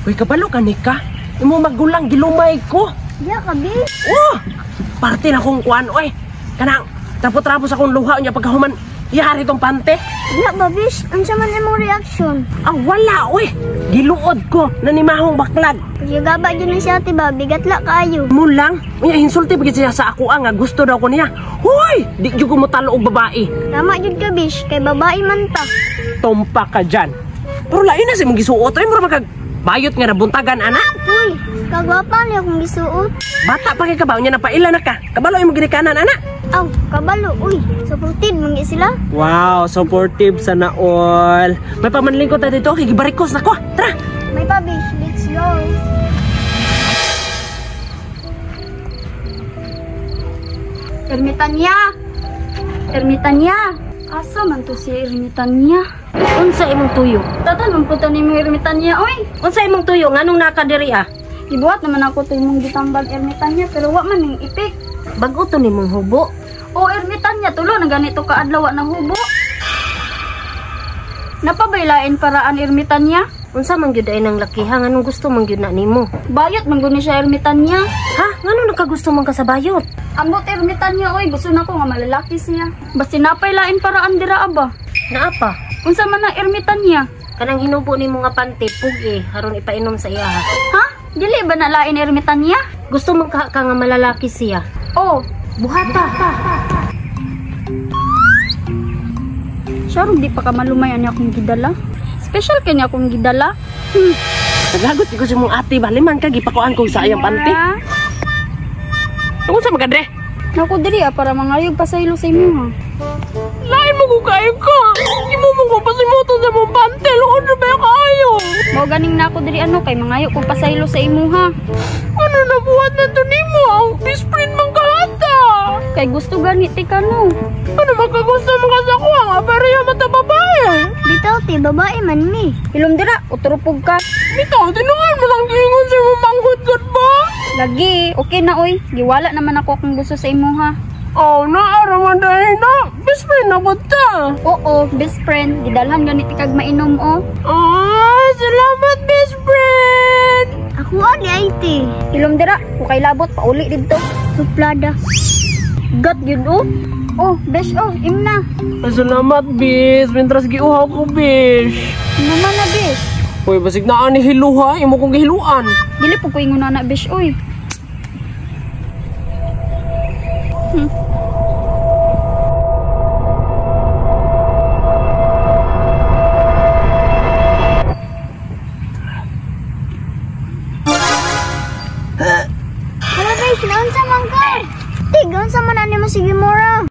Uy, kabalo ka ni ka. Imo magulang gilumay ko. Diya ka, bish. Oh! Parte na kong kuan, oy. Kanang trapo-trapo sa akong luha niya pagkahuman. Iyari tong pante. Diya ba, bish? Unsa man imong reaction? Ah, wala, oy. Giluod ko na nimahong baklag. Pagkagaba dyan na siya, tiba, bigat la kaayo. Mulang, unya hinsulti pagid siya sa ako nga gusto daw ko niya. Hoy, di jud ko motalo og babae. Tama jud ka, bish, kay babae man ta. Tumpa ka dyan. Pero lain na si mong gisuot, oy, mura magkag bayot nga nabuntagan ana. Uy, kagwapa niya akong gisuot. Bata pa kay kabaw niya napaila na ka. Kabalo imong ginikanan ana. Aw, kabalo, uy. Supportive man gyud sila. Wow, supportive sana all. May pamanlingkod ta dito, kay gibarikos na ko. Tara. May pa, bish. Let's go. Ermitanya! Ermitanya! Asa man to si Ermitanya? Unsa imong tuyo? Tatan man po ta nimong Ermitanya, oy! Unsa imong tuyo nganong naka diri ah? Gibuhat naman ako to imong gitambag Ermitanya pero wa man ning ipik. Bag-o to nimong hubo. O Ermitanya, tulo na ganito ka adlaw wa na hubo. Napabaylain paraan Ermitanya? Unsa man gyud ay nang lakiha nganong gusto man gyud na nimo? Bayot man gud ni siya Ermitanya. Ha? Nganong nakagusto man ka sa bayot? Ambot Ermitanya oy, gusto nako nga malalaki siya. Basta napaylain paraan dira aba. Naa pa. Unsa man ang Ermitanya? Kanang hinubo nimo nga pante pugi aron ipainom sa iya. Ha? Dili ba na lain Ermitanya? Gusto man ka nga malalaki siya. Oh, buhata. Sure, di pa ka malumayan niya akong gidala. Special kanya akong gidala. Naglagot ko sa mong ate ba liman ka gipakuan ko sa iyang pante. Tungkol sa magadre. Naku diri para mangayog pa sa ilo sa imo ha. Lain mo ko kayo ka. Imo mo ko pasimuto sa mong pante. Luod na ba kaayo? Mao ganing nako diri ano kay mangayo ko pasaylo sa imo ha. Ano na buhat na to nimo? Ang best friend man kahata. Kay gusto gani ti kano. Ano makagusto mo ka sa kuha nga pareho mata babae? Bitaw ti, babae man mi. Hilom dira, utrupog ka. Bitaw, tinuan mo lang giingon sa imong manghod gud ba? Lagi, okay na oy. Giwala naman ako kung gusto sa imo ha. Oh, naara man dahil na. Best friend na ba ta? Oo, best friend. Gidalhan gani ti kag mainom oh. Ah, salamat best friend. Ako ani ay ti. Hilom dira, kung kay labot pauli didto. Suplada. Gat yun oh. Oh, besh oh, imna. Salamat, bish. Mintras giuhaw ko, bish. Naman na, bish. Uy, basig na ani hiluha, imo kong gihiluan. Dili po ko ingon na, bish, oy. Hala, bish, naunsa man ka? Tig, unsa man ani mo si Gimora?